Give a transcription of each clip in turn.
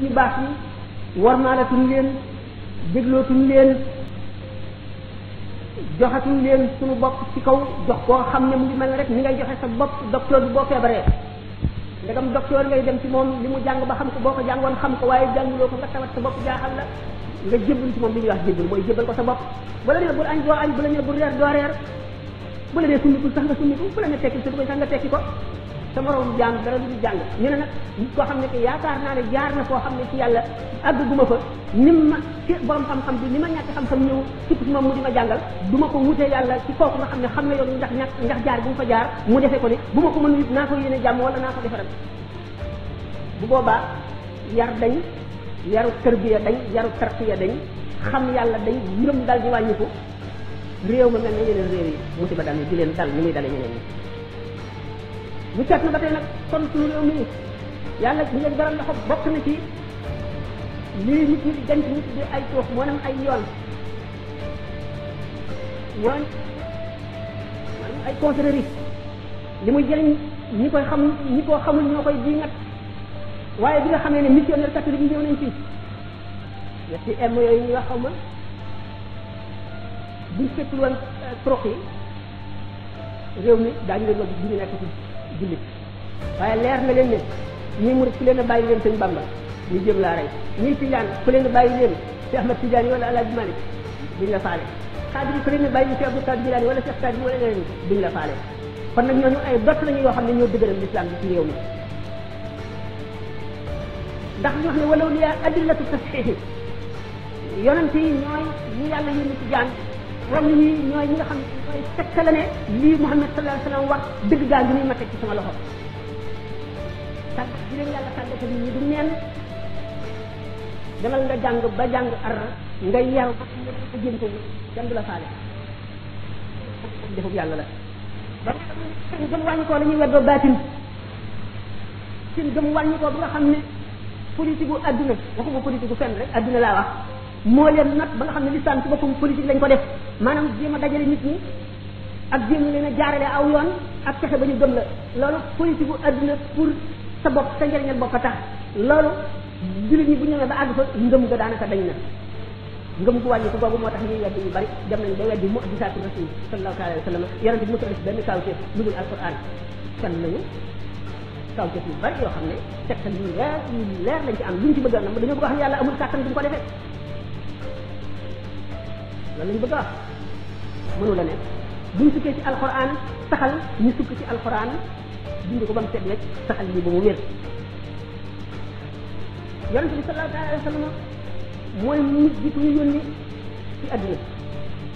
ñu baax ni warmaalatuñ leen déglootuñ leen joxatuñ leen suñu bopp ci kaw jox koo xam ne mu ngi mel ne rek ni ngay joxe sa bopp docteur bi boo feebaree ndegam docteur ngay dem ci moom li mu jàng ba xam ko boo ko jàngoon xam ko waaye jànguloo ko nga tawat sa bopp jaaxal la nga jébbal ci moom li ñuy wax jébbal mooy jébbal ko sa bopp bu la nee bul añ doo añ bu la nee bul reer doo reer bu la nee summikul sax nga summiku bu la nee tekki sa dugay sax nga tekki ko sa morom jàng dara lu jàng ñu ne nag nit koo xam ne que yaakaar naa ne jaar na foo xam ne ci yàlla àgguma fa nim ma ci borom xam-xam bi ni ma ñàkk xam-xam ñëw sukk ci moom mu di ma jàngal du ma ko wutee yàlla ci kooku nga xam ne xam na yoon ndax jaar bu mu fa jaar mu defee ko ne bu ma ko mënul it naa ko yéene jàmm wala naa ko defaral bu boobaa yar dañ yaru tërbiya dañ yaru tarqiya dañ xam yàlla dañ ngëm dal di wàññiku réew ma mel ne yeneen réew yi musiba dal di leen dal ni muy dalee ñeneen ñi ñu seet na ba tey nag kon suñu réew mi yàlla ñu leen baral loxo bokk na ci lii nit ñi di denc nit di ay toox moo nam ay yoon maanaam ay confrérie li muy jëriñ ñi koy xam ñi koo xamul ñoo koy di ngat waaye bi nga xamee ne missionnaire catholique yi ñëw nañ fii ñetti m yooyu ñuy wax xaw ma buñ fekkul woon trox yi réew mi daañu leen wax du ñu nekk ci jullit waaye leer na leen ne ñii murid ku leen a bàyyi leen sëñ Bamba ñu jëm laa rey ñii Tijaan ku leen a bàyyi leen Cheikh Ahmad Tidiane wala Alaaji Malik duñ la faale xaadir yi ku leen a bàyyi Cheikh Abdou Kadir Jilani wala Cheikh Kadir wala leneen duñ la faale kon nag ñooñu ay dott lañu yoo xam ne ñoo dëgëral l'islam bi ci réew mi ndax ñu wax ne walaw liya adillatu tasxiixi yonent yi ñooy ñi yàlla yónni ci jaan wala ñi ñooy ñi nga xam ne ñooy tekkale ne lii Muhammad sallallahu alayhi wa sallam wax dëgg gaa ngi nii ma teg ci sama loxo tàggat bi leen yàlla tàggate nit ñi du neen demal nga jàng ba jàng ar nga yaru ba nga jëm ko kenn du la faale defub yàlla la ba seen gëm wàññi koo la ñuy weddoo baatin seen gëm wàññi koo bi nga xam ne politique bu adduna waxuma politique bu fenn rek adduna laa wax moo leen nag ba nga xam ne lislam ci boppam politique lañ ko def maanaam jéem a dajale nit ñi ak jéem leen a jaarale aw yoon ak fexe ba ñu gëm la loolu politique bu adduna pour sa bopp sa njëriñal bopp a tax loolu jullit ñi bu ñu ñëwee ba àgg fa ngëm ga daanaka dañ na ngëm gu wàññi ko googu moo tax ñuy weddi yu bari dem nañ ba weddi mu'jizaatu rasul sallallahu alayhi wa sallam yonente bi mosul def benn kawteef lu dul alquran kan nañu kawteef yu bari yoo xam ne tegtal yu leer lañ ci am luñ ci bëgg a nam dañoo bëgg a wax ne yàlla amul kàttan duñ ko defee loolu lañ bëgg a wax mënu la nekk buñ sukkee ci alquran saxal ñu sukk ci alquran dindi ko ba mu set wecc saxal lii ba mu wér yonente bi sallallahu alayhi wa sallam mooy nit bi ku ñu yónni ci àdduna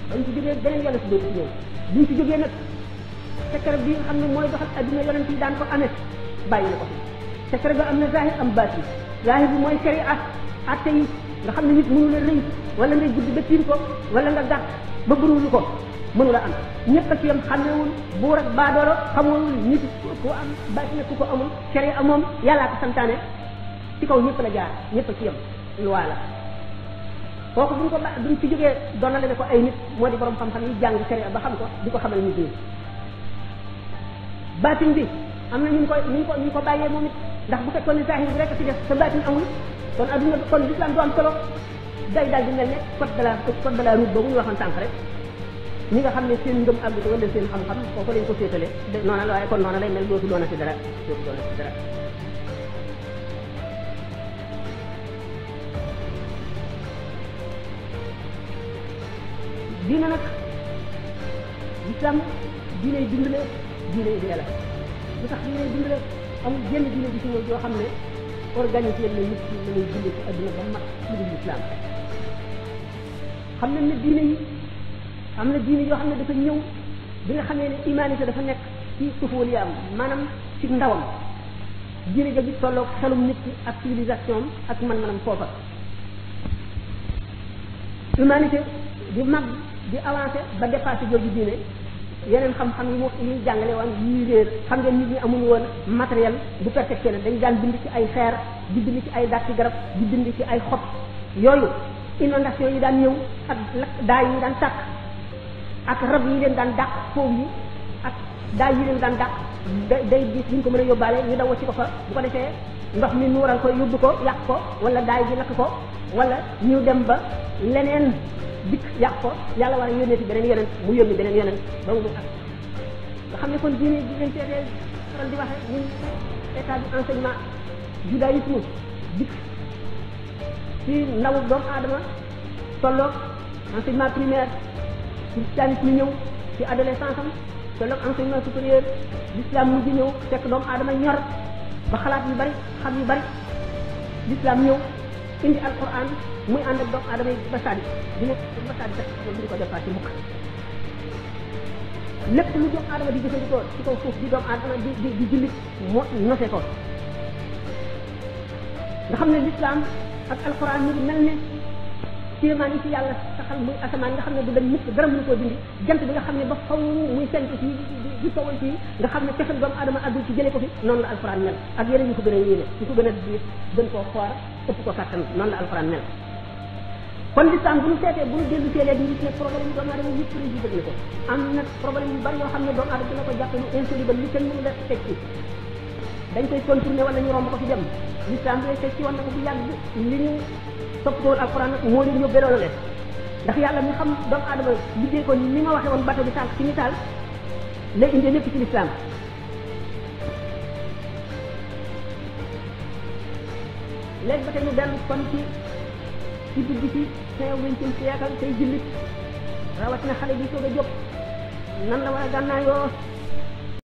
dañ ci jógee beneen yonent bi ci ñëw buñ ci jógee nag secret bi nga xam ne mooy doxal àdduna yonent yi daan ko amee bàyyi na ko fi secret ba am na zahir am baatin zahir bi mooy sharia atte yi nga xam ne nit mënu la rëy wala ngay gudd ba tiim ko wala nga gàtt ba bëruwul ko mënu la am ñëpp a ci yam xamewul buur ak baadoolo xamul nit ku am baatin ak ku ko amul sharia moom yàllaa ko santaane ci kaw ñëpp la jaar ñëpp a ci yam loi la kooku buñ ci jógee doonale ne ko ay nit moo di borom xam-xam yi jàng sharia ba xam ko di ko xamal nit ñi baatin bi am na ñu ko bàyyee moom it ndax bu fekkoon ne zahir bi rek ci def sa baatin amul kon adduna kon l'islam du am solo day daal di mel ne code de la route boobu ñu waxoon sànq rek ñi nga xam ne seen ngëm àgg wala seen xam-xam foofu lañ ko féetale noona la waaye kon noona lay mel dootu doona ci dara diine nag l'islam diiney dundale diiney dee la lu tax diiney dundale amul jenn diine bi ci ñëw yoo xam ne organisé na nit ki la muy dund ci adduna ba mat ci dul l'islam xam nañ ne diine yi am na diine yoo xam ne dafa ñëw bi nga xamee ne humanité dafa nekk ci tufuliyaam maanaam ci ndawam diine ja gi tolloog xelum nit ki ak civilisation ak man-manam foofa humanité di mag di avancé ba dépassé jooju diine yeneen xam-xam yi ñuy jàngale woon yi réer xam ngeen nit ñi amuñu woon matériel bu perfectionné dañ daan bind ci ay xeer di bind ci ay dàtti garab di bind ci ay xob yooyu inondation yi daan ñëw ak lakk daay yi daan tàkk ak rab yi leen daan dàq foofu yi ak daay yi leen daan dàq day gis duñ ko mën a yóbbaale ñu daw ci ko fa bu ko defee ndox mi nuural ko yóbbu ko yàq ko wala daay gi lakk ko wala ñu dem ba leneen dikk yàq ko yàlla war a yónnee ci beneen yonent mu yónni beneen yonent ba mu ak nga xam ne kon diine ji ngeen seetee faral di waxe ñun état du enseignement judaïsme dikk ci ndawu doomu aadama tolloog enseignement primaire christianisme ñëw ci adolescence am tolloog enseignement supérieur l'islam mujj ñëw fekk doomu aadama ñor ba xalaat yu bari xam yu bari l'islam ñëw indi alquran muy ànd ak doomu aadama yi ba sadi di nekk ba sadi sax ñu ko dépassé mukk lépp lu doomu aadama di jëfandikoo ci kaw suuf di doomu aadama di jullit moo nose ko nga xam ne l'islam ak alquran ñu mel ne kéemaan yi ci yàlla saxal muy asamaan nga xam ne du dem mukk dara mënu koo dindi jant bi nga xam ne ba faw muy fenk fii di sowal fii nga xam ne texal doomu aadama addu ci jële ko fi noonu la alquran mel ak yeneen yu ko gën a yéene yu ko gën a diis gën koo xoor ëpp ko kàttan noonu la alquran mel kon l'islam bu ñu seetee bu ñu dellu see léegi gis ne problème yi doomu aadama yëpp résoudre na ko am na problème yu bari yoo xam ne doomu aadama dina ko jàppe lu insoluble lu kenn mënu la teg ci dañ koy contourner wala ñu romb ko fi dem l'islam bi teg ci woon na ko bu yàgg li ñu toppatool alquran nag moo leen yóbbee loolu leen ndax yàlla mi xam doomu aadama liggéey ko ni ma waxee woon bateau bi sànq ci misaal lay indee lépp ci l'islam léegi ba tey ñu dellu kon ci dugg ci XVe siècle tey jullit rawatina xale bi soog a jóg nan la war a gànnaayoo